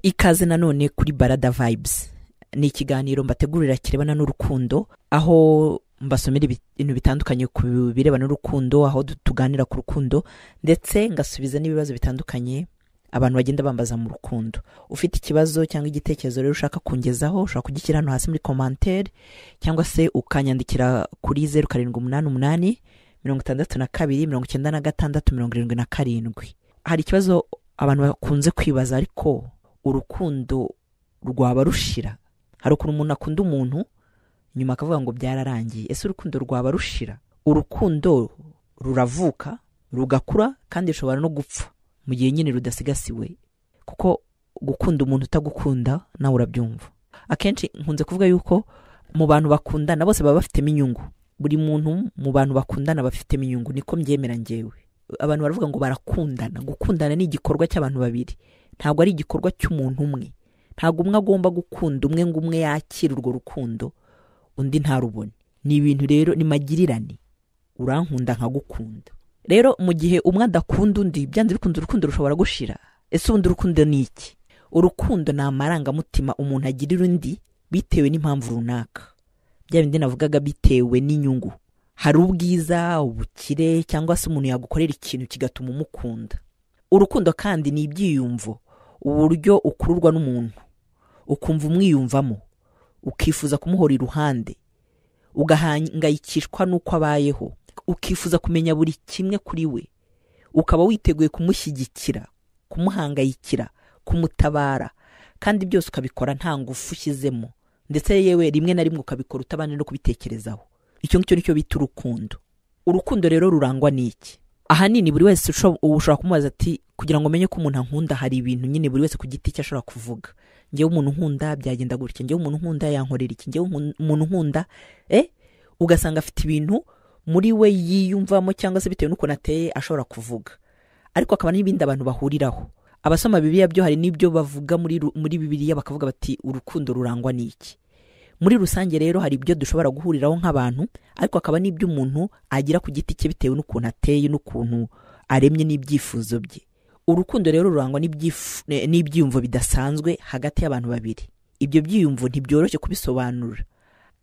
Ikaze nanone kuri Barada Vibes. Ni ikiganiro mbategurira kirebana n'urukundo, aho mbasomera ibintu bitandukanye ku birebana n'urukundo, aho tuganira ku rukundo ndetse ngasubiza n'ibibazo bitandukanye abantu bagenda bambaza mu rukundo. Ufite ikibazo cyangwa igitekerezo rero ushaka kungezaho, ushobora kugishyira hano hasi muri commentaire, cyangwa se ukanyandikira kuri 0788 62 96 77. Hari ikibazo abantu bakunze kwibaza, ariko urukundo rwaba rushira? Hari ukuntu umuntu akunda umuntu nyuma akavuga ngo byararangiye. Ese urukundo rwaba rushira? Urukundo ruravuka, rugakura, kandi rushobora no gupfa mu gihe nyine rudasigasiwe, kuko gukunda umuntu utagukunda nawe urabyumva. Akenshi nkunze kuvuga yuko mu bantu bakundana bose baba bafitemo inyungu. Buri muntu mu bantu bakundana bafitemo inyungu, niko mbyemera njyewe. Abantu baravuga ngo barakundana. Gukundana ni igikorwa cy'abantu babiri, ntabwo ari igikorwa cy'umuntu umwe. Ntabwo umwe agomba gukunda umwe ngo umwe yakire urwo rukundo undi ntarubone. Ni ibintu rero ni magirirane, urankunda nkagukunda. Rero mu gihe umwe adakunda undi, byanze bikunze urukundo rushobora gushira. Ese ubundi urukundo ni iki? Urukundo ni amarangamutima umuntu agirira undi bitewe n'impamvu runaka, bya bindi navugaga bitewe n'inyungu. Hari ubwiza, ubukire, cyangwa se umuntu yagukorera ikintu kigatuma umukunda. Urukundo kandi ni ibyiyumvo, uburyo ukururwa n'umuntu, ukumva umwiyumvamo, ukifuza kumuhora iruhande, ugahangayikishwa n'uko abayeho, ukifuza kumenya buri kimwe kuri we, ukaba witeguye kumushyigikira, kumuhangayikira, kumutabara, kandi byose ukabikora nta ngufu ushyizemo, ndetse yewe rimwe na rimwe ukabikora utabanje no kubitekerezaho. Icyo ngicyo nicyo bita urukundo. Urukundo rero rurangwa n'iki? Ahanini buri wese ushobora kumubaza ati kugira ngo umenye ko umuntu ankunda, hari ibintu nyine buri wese ku giti cye ashobora kuvuga. Njyewe umuntu nkunda byagenda gutya, njyewe umuntu nkunda yankorera iki, njyewe umuntu nkunda, ugasanga afite ibintu muri we yiyumvamo cyangwa se bitewe n'ukuntu ateye ashobora kuvuga. Ariko akaba n'ibindi abantu bahuriraho. Abasoma Bibiliya byo hari n'ibyo bavuga muri Bibiliya, bakavuga bati urukundo rurangwa n'iki. Muri rusange rero hari ibyo dushobora guhuriraho nk'abantu, ariko akaba n'ibyo umuntu agira ku giti cye bitewe n'ukuntu ateye n'ukuntu aremye n'ibyifuzo bye. Urukundo rero rurangwa n'ibyiyumvo bidasanzwe hagati y'abantu babiri. Ibyo byiyumvo ntibyoroshye kubisobanura.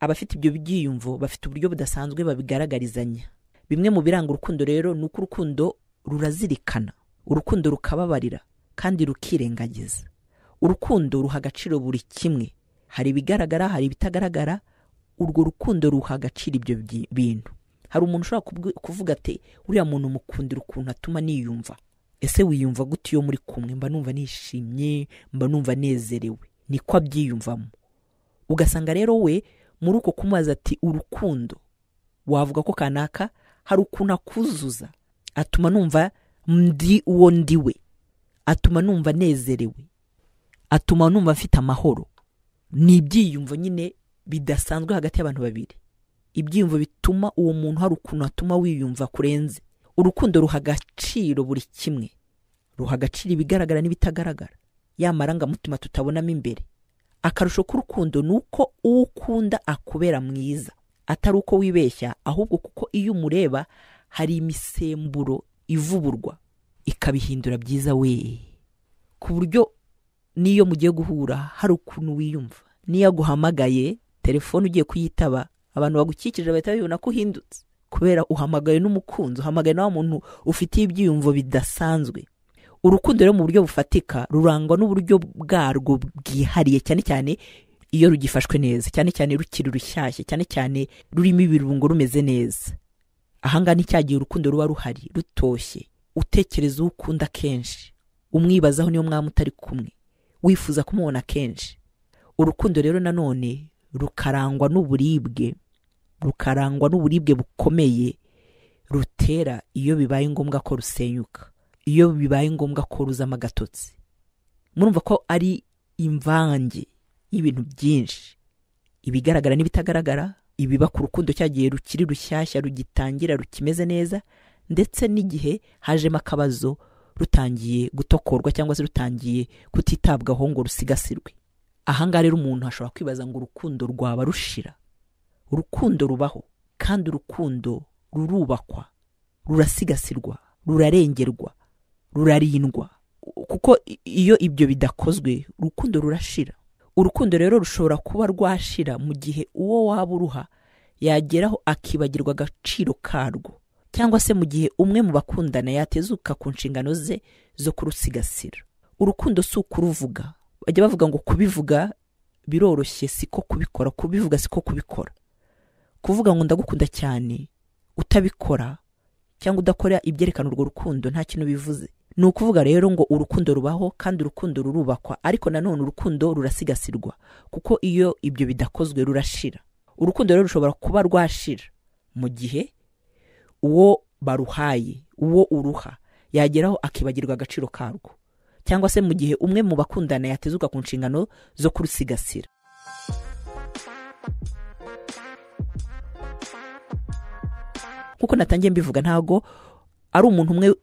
Abafite ibyo byiyumvo bafite uburyo budasanzwe babigaragarizanya. Bimwe mu biranga urukundo rero ni uko urukundo rurazirikana, urukundo rukababarira kandi rukirengagiza. Urukundo ruha agaciro buri kimwe, hari ibigaragara, hari ibitagaragara. Urwo rukundo ruha agaciro ibyo bintu. Hari umuntu ushobora kuvuga ati uriya muntu mukundira ukuntu atuma niyumva. Ese wiyumva gute iyo muri kumwe? Mba numva nishimye, mba numva nezerewe. Niko abyiyumvamo. Ugasanga rero we muri uko kumubaza ati urukundo, wavuga ko kanaka hari ukuntu akuzuza, atuma numva ndi uwo ndiwe, atuma numva nezerewe, atuma numva mfite amahoro. Ni ibyiyumvo nyine bidasanzwe hagati y'abantu babiri, ibyiyumvo bituma uwo muntu hari ukuntu atuma wiyumva kurenze. Urukundo ruha agaciro buri kimwe, ruha agaciro ibigaragara n'ibitagaragara, ya marangamutima tutabonamo imbere. Akarusho k'urukundo ni uko uwo ukunda akubera mwiza, atari uko wibeshya, ahubwo kuko iyo umureba hari imisemburo ivuburwa ikabihindura byiza we, ku buryo n'iyo mugiye guhura hari ukuntu wiyumva. Niyo aguhamagaye telefone ugiye kuyitaba, abantu bagukikije bahita babibona ko uhindutse, kubera uhamagaye n'umukunzi, uhamagaye na wa muntu ufitiye ibyiyumvo bidasanzwe. Urukundo rero mu buryo bufatika rurangwa n'uburyo bwarwo bwihariye, cyane cyane iyo rugifashwe neza, cyane cyane rukiri rushyashya, cyane cyane rurimo ibirungo rumeze neza. Ahangaha ni cya gihe urukundo ruba ruhari rutoshye, utekereza uwo ukunda kenshi, umwibazaho niyo mwaba mutari kumwe, wifuza kumubona kenshi. Urukundo rero nanone rukarangwa n'uburibwe, rukarangwa n'uburibwe bukomeye rutera iyo bibaye ngombwa ko rusenyuka, iyo bibaye ngombwa ko ruzama agatotsi. Murumva ko ari imvange y'ibintu byinshi, ibigaragara n'ibitagaragara, ibiba ku rukundo cyagiye rukiri rushyashya, rugitangira, rukimeze neza, ndetse n'igihe hajemo akabazo rutangiye gutokorwa cyangwa se rutangiye kutitabwaho ngo rusigasirwe. Ahangaha rero umuntu ashobora kwibaza ngo urukundo rwaba rushira? Urukundo rubaho, kandi urukundo rurubakwa, rurasigasirwa, rurarengerwa, rurarindwa. Kuko iyo ibyo bidakozwe urukundo rurashira. Urukundo rero rushobora kuba rwashira mu gihe uwo waba uruha yageraho akibagirwa agaciro karwo, cyangwa se mu gihe umwe mu bakundana yatezuka ku nshingano ze zo kurusigasira. Urukundo si ukuruvuga. Bajya bavuga ngo kubivuga biroroshye siko kubikora, kubivuga siko kubikora. Kuvuga ngo ndagukunda cyane utabikora cyangwa udakora ibyerekana urwo rukundo nta kintu bivuze. Ni ukuvuga rero ngo urukundo rubaho kandi urukundo rurubakwa, ariko nanone urukundo rurasigasirwa, kuko iyo ibyo bidakozwe rurashira. Urukundo rero rushobora kuba rwashira mu gihe uwo baruhaye, uwo uruha, yageraho akibagirwa agaciro karwo, cyangwa se mu gihe umwe mu bakundana yatezuka ku nshingano zo kurusigasira. Kuko natangiye mbivuga, ntago ari umuntu umwe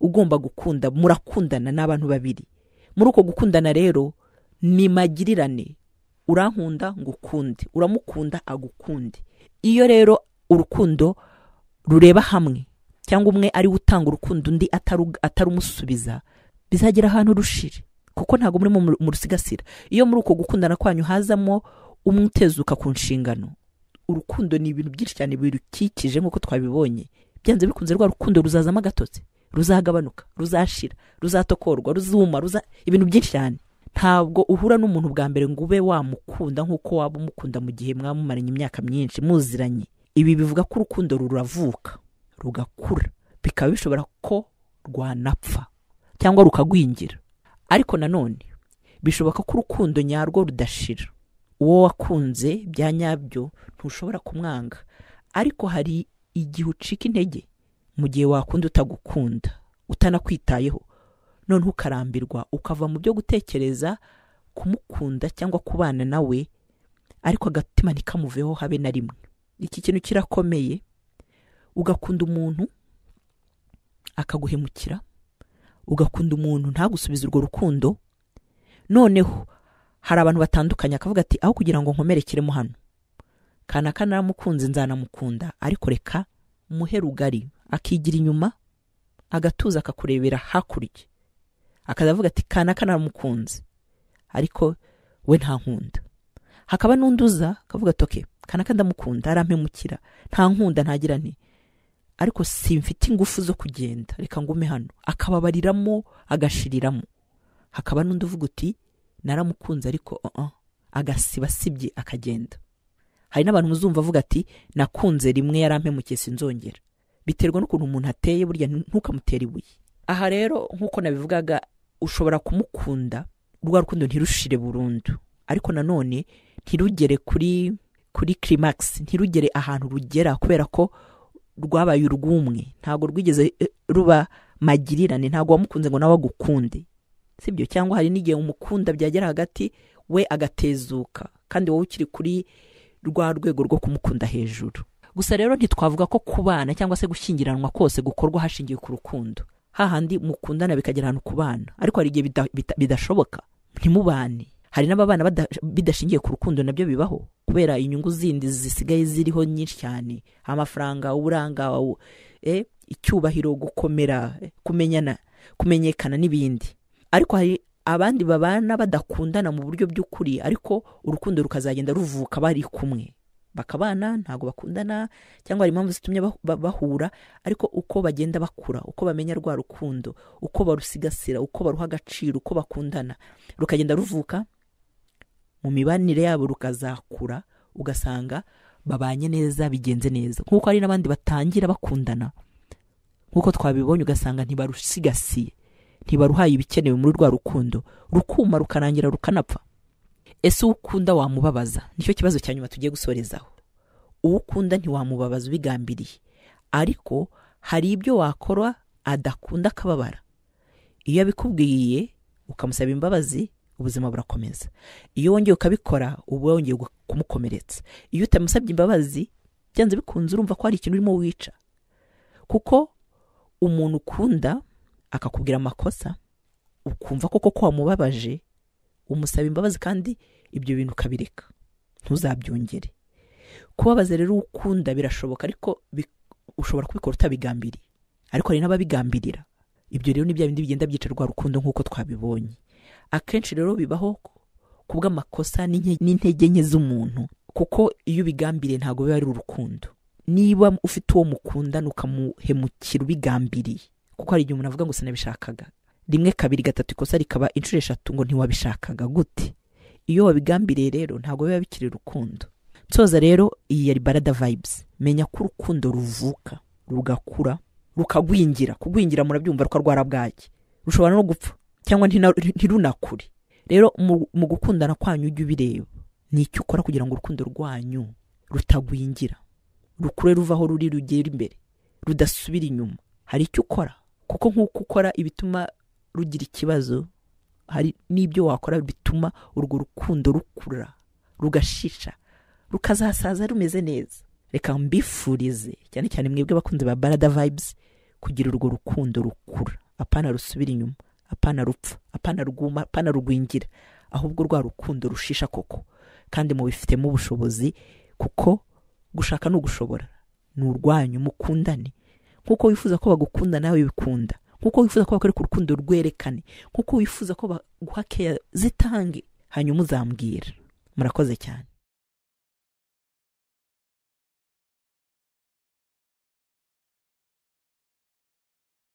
ugomba gukunda, murakundana n'abantu babiri. Muri uko gukundana rero ni magirirane, urankunda ngukunde, uramukunda agukunde. Iyo rero urukundo rureba hamwe, cyangwa umwe ari utanga urukundo undi atarumusubiza, bizagera ahantu rushire, kuko ntago muri mu rusigasira. Iyo muri uko gukundana kwanyu hazamo umwe utezuka ku nshingano, urukundo ni ibintu byinshi cyane birukikije nk'uko twabibonye, byanze bikunze rwa rukundo ruzazamo agatotsi, ruzagabanuka, ruzashira, ruzatokorwa, ruzuma, ibintu byinshi cyane. Ntabwo uhura n'umuntu bwa mbere ngo ube wamukunda nk'uko waba umukunda mu gihe mwamumaranye imyaka myinshi muziranye. Ibi bivuga ko urukundo ruravuka, rugakura, bikaba bishobora ko rwanapfa cyangwa rukagwingira. Ariko nanone bishoboka ko urukundo nyarwo rudashira. Uwo wakunze bya nyabyo ntushobora kumwanga, ariko hari igihe ucika intege mu gihe wakunda utagukunda, utanakwitayeho, none ukarambirwa, ukava mu byo gutekereza kumukunda cyangwa kubana nawe, ariko agatima ntikamuveho habe na rimwe. Iki kintu kirakomeye. Ugakunda umuntu akaguhemukira, ugakunda umuntu ntagusubize urwo rukundo. Noneho hari abantu batandukanye akavuga ati aho kugira ngo nkomerekeremo hano, kanaka naramukunze nzanamukunda, ariko reka muhe rugari, akigira inyuma agatuza akakurebera hakurya, akazavuga ati kanaka naramukunze ariko we ntankunda. Hakaba n'unduza akavuga ati okay, kanaka ndamukunda arampemukira, ntankunda ntagira nti, ariko simfite ingufu zo kugenda, reka ngume hano, akababariramo agashiriramo. Hakaba n'undi uvuga uti naramukunze ariko agasiba sibye akagenda. Hari n'abantu muzumva avuga ati nakunze rimwe yarampemukiye sinzongera. Biterwa n'ukuntu umuntu ateye, burya ntukamutere ibuye. Aha rero nk'uko nabivugaga, ushobora kumukunda rwa rukundo ntirushire burundu, ariko nanone ntirugere kuri climax, ntirugere ahantu rugera, kubera ko rwabaye urwumwe, ntago rwigeze ruba magirirane, ntago wamukunze ngo nawe agukunde, sibyo? Cyangwa hari n'igihe umukunda byagera hagati we agatezuka, kandi wowe ukiri kuri rwa rwego rwo kumukunda hejuru. Gusa rero ntitwavuga ko kubana cyangwa se gushyingiranwa kose gukorwa hashingiwe ku rukundo. Hahandi mukundana bikagera ahantu kubana, ariko hari igihe bidashoboka ntimubane. Hari n'ababana bidashingiye ku rukundo, nabyo bibaho, kubera inyungu zindi zisigaye ziriho nyinshi cyane, amafaranga, uburanga, icyubahiro, gukomera, kumenyana, kumenyekana n'ibindi. Ariko hari abandi babana badakundana mu buryo by'ukuri, ariko urukundo rukazagenda ruvuka bari kumwe, bakabana ntago bakundana, cyangwa hari impamvu zitumye bahura, ariko uko bagenda bakura, uko bamenya rwa rukundo, uko barusigasira, uko baruha agaciro, uko bakundana, rukagenda ruvuka mu mibanire yabo, rukazakura, ugasanga babanye neza, bigenze neza. Nkuko hari n'abandi batangira bakundana, nkuko twabibonye, ugasanga ntibarusigasiye, ntibaruhaye ibikenewe muri rwa rukundo, rukuma rukarangira rukanapfa. Ese ukunda wamubabaza? Nicyo kibazo cya nyuma tugiye gusorezaho. Ukunda ntiwamubabaza ubigambiriye, ariko hari ibyo wakora adakunda akababara. Iyo abikubwiye ukamusaba imbabazi, ubuzima burakomeza. Iyo wongeye ukabikora, uba wongeye kumukomeretsa. Iyo utamusabye imbabazi, byanze bikunze urumva ko hari ikintu urimo wica. Kuko umuntu ukunda akakubwira amakosa, ukumva koko ko wamubabaje, umusaba imbabazi kandi ibyo bintu ukabireka, ntuzabyongere. Kubabaza rero ukunda birashoboka, ariko ushobora kubikora utabigambiriye, ariko hari n'ababigambirira. Ibyo rero ni bya bindi bigenda byica rwa rukundo nk'uko twabibonye. Akenshi rero bibaho ku bw'amakosa n'intege nke z'umuntu, kuko iyo ubigambiriye ntabwo biba ari urukundo. Niba ufite uwo mukundana ukamuhemukira ubigambiriye, kuko hari igihe umuntu avuga ngo sinabishakaga, rimwe, kabiri, gatatu, ikosa rikaba inshuro eshatu ngo ntiwabishakaga gute. Iyo wabigambiriye rero ntabwo biba bikiri urukundo. Nsoza rero, iyi yari Barada Vibes. Menya ko urukundo ruvuka, rugakura, rukagwingira. Kugwingira murabyumva, rukarwara bwaki, rushobora no gupfa cyangwa ntirunakure. Rero mu gukundana kwanyu ujye ubireba, ni icyo ukora kugira ngo urukundo rwanyu rutagwingira, rukure ruva aho ruri rugera imbere, rudasubira inyuma. Hari icyo ukora, kuko nk'uko ukora ibituma rugira ikibazo, hari n'ibyo wakora bituma urwo rukundo rukura, rugashisha, rukazasaza rumeze neza. Reka mbifurize cyane cyane mwebwe abakunzi ba Barada Vibes kugira urwo rukundo rukura, apana rusubira inyuma, apana rupfa, apana rwuma, apana rugwingira, ahubwo rwa rukundo rushisha koko. Kandi mubifitemo ubushobozi, kuko gushaka ni ugushobora, ni urwanyu, mukundane nk'uko wifuza ko bagukunda nawe bikunda, nk'uko wifuza ko bakwereka urukundo rwerekane, nk'uko wifuza ko baguha keya zitange, hanyuma uzambwira. Murakoze cyane.